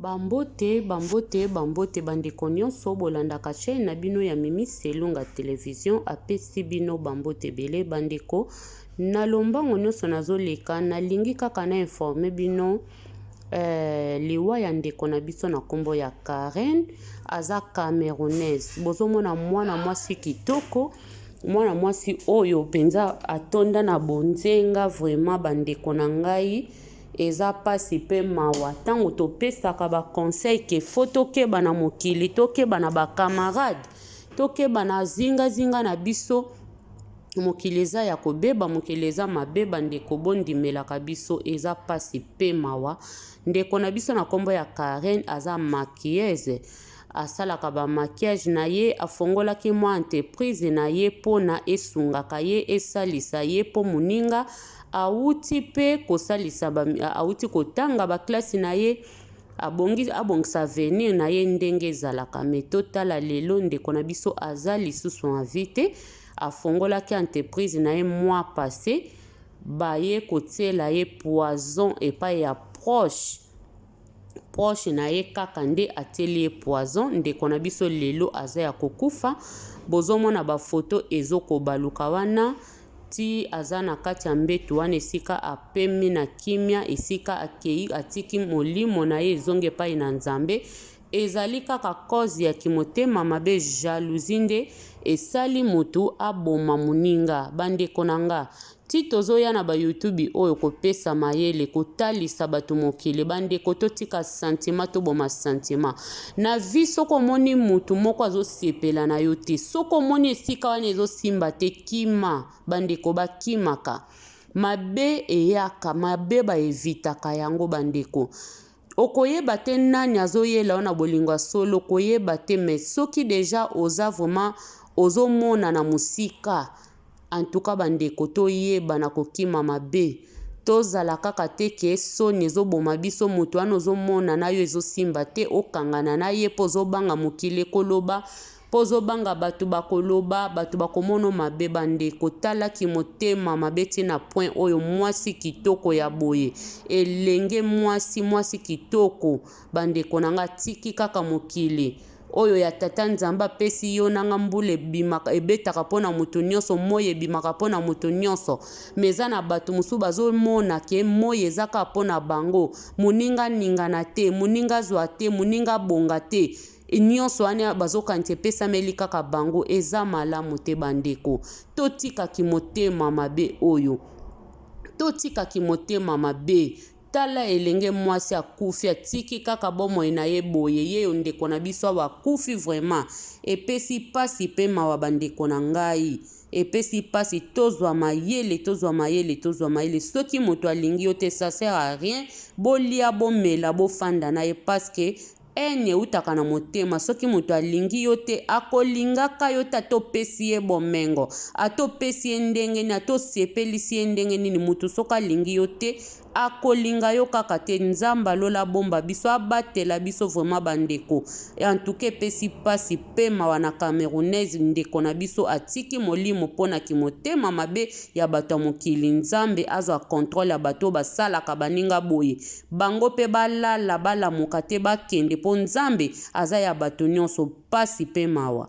Ba mbote, ba mbote, ba mbote ba ndeko nionso bolandaka chaine na bino ya Mimi Selunga Television apesi bino ba mbote ebele ba ndeko na lombango nionso nazoleka nalingi kaka na informe bino eh, liwa ya ndeko na biso na nkombo ya Karen aza camerounaise bozomona mwana mwasi kitoko mwana mwasi oyo mpenza atonda na bonzenga vraiment bandeko na ngai Eza pasi pe mawa tango topesaka ba conseil ke faut tokeba na mokili tokeba na ba camarade tokeba na zinga zinga na biso mokili eza ya kobeba mokili eza mabe bandeko bondimelaka biso eza pasi pe mawa ndeko na biso na kombo ya Karen aza maquilleuse asalaka ba maquillage na ye afongolaki mwa entreprise na ye pona esungaka ye esalisa ye po moninga awuti pe kosalisa ba awuti kotanga ba classe na ye abongi abongisa avenir na ye ndenge ezalaka mais totala lelo ndeko na biso aza lisusu en vie te afongolaki entreprise na ye mois passe baye kotiela ye poison epai ya proche proche na ye kaka nde atieli ye poison ndeko na biso lelo aza ya kokufa bozomona ba foto ezokobaluka wana ti aza na kati ya mbetu wana esika apemi na kimia esika akei atiki molimo na ye ezongi epai na Nzambe ezali kaka cause ya kimotema mabe jalousie nde esali mutu aboma moninga bandeko na nga Ti tozoya na ba youtube oyo kopesa mayele kotalisa batu mokili ba ndeko totika sentiment toboma sentiment na vie soki omoni mutu moko azosepela na yo te soki omoni esika wana ezosimba te kima ba ndeko bakimaka mabe eyaka mabe ba evitaka yango ba ndeko Okoyeba te nani azoyela yo na bolingo ya solo okoyeba te mais soki dejà oza vraiment ozomona na mosika en tout cas ba ndeko toyeba na kokima mabe tozala kaka te ke soni ezoboma biso moto wana ozomona na yo ezosimba te okangana na ye po ozobanga mokili ekoloba Po ozo banga batu bako loba, batu bako mono mabe ba ndeko tala ki motema mabe ti na point oyo mwasi kitoko ya boye elenge mwasi mwasi kitoko ba ndeko na nga atiki kaka mokili oyo ya tata nzambe apesi yo na nga mbula ebimaka ebetaka po na mutu nionso moyi ebimaka po na mutu nionso mais eza na batu mosusu bazo mona ke moyi eza kaka po na bango moninga aningana te moninga azua te moninga abonga te Nionso wana bazokanisa epesameli kaka bango eza malamu te ba ndeko totika kimotema mabe oyo totika kimotema mabe tala elenge mwasi akufi atiki kaka bomoi na ye boye yeyo ndeko na biso awa akufi vraiment epesi pasi pe mawa ba ndeko na ngai epesi pasi tozwa mayele tozwa mayele tozwa mayele soki moto alingi yo te ça sert à rien bolia bomela bofanda na ye parce que Haine ewutaka na motema soki moto alingi yo te akolingaka yo te ata opesi ye bomengo ata opesi ye ndenge nini ata osepelisi ye ndenge nini moto soki alingi yo te akolinga yo kaka te nzambe alola abomba biso abatela biso vraiment bandeko en tout cas epesi pasi pe mawa na camerounaise ndeko na biso atiki molimo pona kimotema mabe ya bato ya mokili nzambe azwa controle ya bato oyo basalaka baninga boye Bango pe balala balamuka te bakende po nzambe aza ya bato nionso pasi pe mawa.